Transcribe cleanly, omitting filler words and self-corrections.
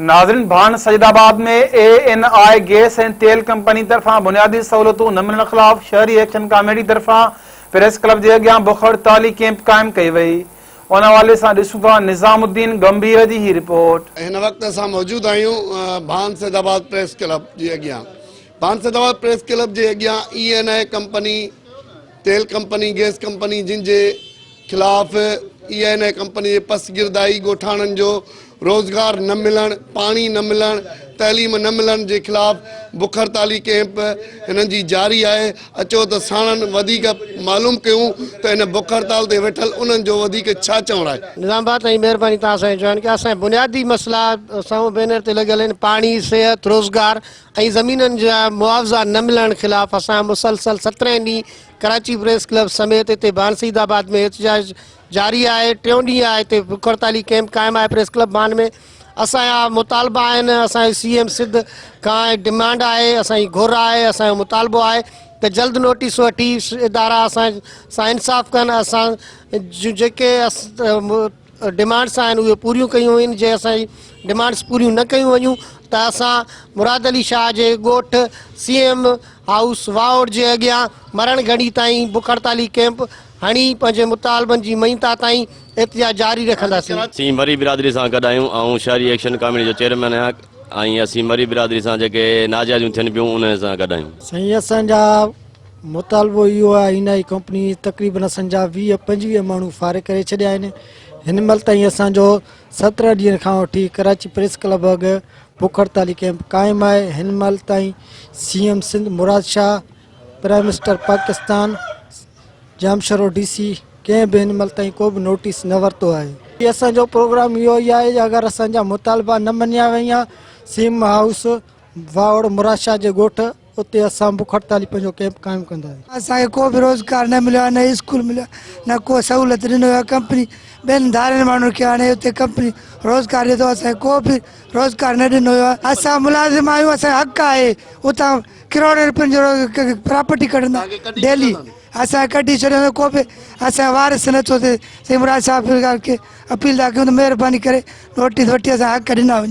ناظرين ڀان Syed Abad ۾ E N I gas ۽ تيل company طرفان بنيادي سهولتون نه ملڻ خلاف شهري ايڪشن ڪاميٽي طرفان پريس ڪلب جي اڳيان بک هڙتالي ڪيمپ قائم ڪئي وئي ان حوالي سان ڏسون ٿا نظام الدين گنڀير جي هي رپورٽ. هن وقت اسان موجود آهيون ڀان سيد آباد پريس ڪلب جي اڳيان ڀان سيد آباد پريس ڪلب جي اڳيان اي اين I company تيل ڪمپني گيس ڪمپني جن جي خلاف اي اين اي ڪمپني جي پسگردائي، ڳوٺاڻن جو روزگار نه ملڻ، پاڻي نه ملڻ، تعليم نه ملڻ جي خلاف بک هڙتالي ڪئمپ هنن جي جاري آهي، اچو ته ساڻن وڌيڪ معلوم ڪيون ته ان بک هڙتال تي ويٺل انهن جو وڌيڪ ڇا چوڻ آهي. نظام آباد تائين مهرباني توهان اسان کي جوائن ڪيو اسان جا بنيادي مسئلا سامهون بينر تي لڳل آهن پاڻي صحت روزگار ۽ زمينن جا معاوضا نه ملڻ خلاف اسان مسلسل سترهين ڏينهن ڪراچي پريس ڪلب سميت هتي ڀان سعيد آباد ۾ احتجاج جاري آهي ٽيون ڏينهن آهي هتي بک هڙتالي ڪئمپ قائم آهي پريس ڪلب ڀان ۾ اسان جا مطالبا آهن اسان جي سي ايم سڌ کان ڊمانڊ آهي اسان جي گهر آهي اسان جو مطالبو آهي ته جلد نوٽيس وٺي ادارا اسان سان انصاف ڪن اسان جون جيڪي ڊمانڊس آهن اهي پوريون ڪيون وڃن جي اسان جي ڊمانڊس پوريون نه ڪيون وڃون ته اسان مراد علي شاهه جي ڳوٺ سي ايم هائوس واهوڙ جي اڳيان مرڻ گهڙي تائين بک هڙتالي ڪئمپ هڻي پنهنجي مطالبن جي مڃتا تائين احتجاج جاري رکنداسين. اسين مري برادري سان گڏ آهيون آئون شهري ايڪشن ڪاميٽي جو چيئرمين آهيان ۽ اسين مري برادري سان جيڪي ناجائزيون ٿين پيون انهن سان گڏ آهيون. سائين اسان جا مطالبو اهو آهي اين آء ڪمپني تقريبن اسان جا 20 25 ماڻهو فارغ ڪري ڇڏيا آهن هن مهل تائين اسان جو 17 ڏينهن کان وٺي ڪراچي پريس ڪلب اڳ بک هڙتالي ڪئمپ قائم آهي هن مهل تائين C M Sindh Murad Shah prime minister Pakistan Jamshoro D C ڪنهن به هن مهل تائين ڪو به نوٽيس نه ورتو آهي اسان جو پروگرام اهو ئي آهي اگر اسان جا مطالبا نه مڃيا ويا سي ايم هائوس واهڙ مراد شاهه جي ڳوٺ اتي اسان بک هڙتالي پنهنجو ڪئمپ قائم ڪنداسين. اسان کي ڪو به روزگار نه مليو آهي نه اسڪول مليو آهي نه ڪو سهولت ڏنو ويو آهي ڪمپني ٻين ڌارين ماڻهن کي آڻي اتي ڪمپني روزگار ڏي ٿو اسان کي ڪو به روزگار نه ڏنو ويو آهي اسان ملازم آهيون اسان جو حق آهي اتان ڪروڙين روپين جو پراپرٽي ڪڍندا ڊيلي اسان کي ڪڍي ڇڏيو ڪو به اسان جو وارث نه ٿو ٿئي سائين مراد صاحب کي اپيل ٿا ڪيون ته مهرباني ڪري نوٽيس وٺي اسان جا حق ڏنا وڃن.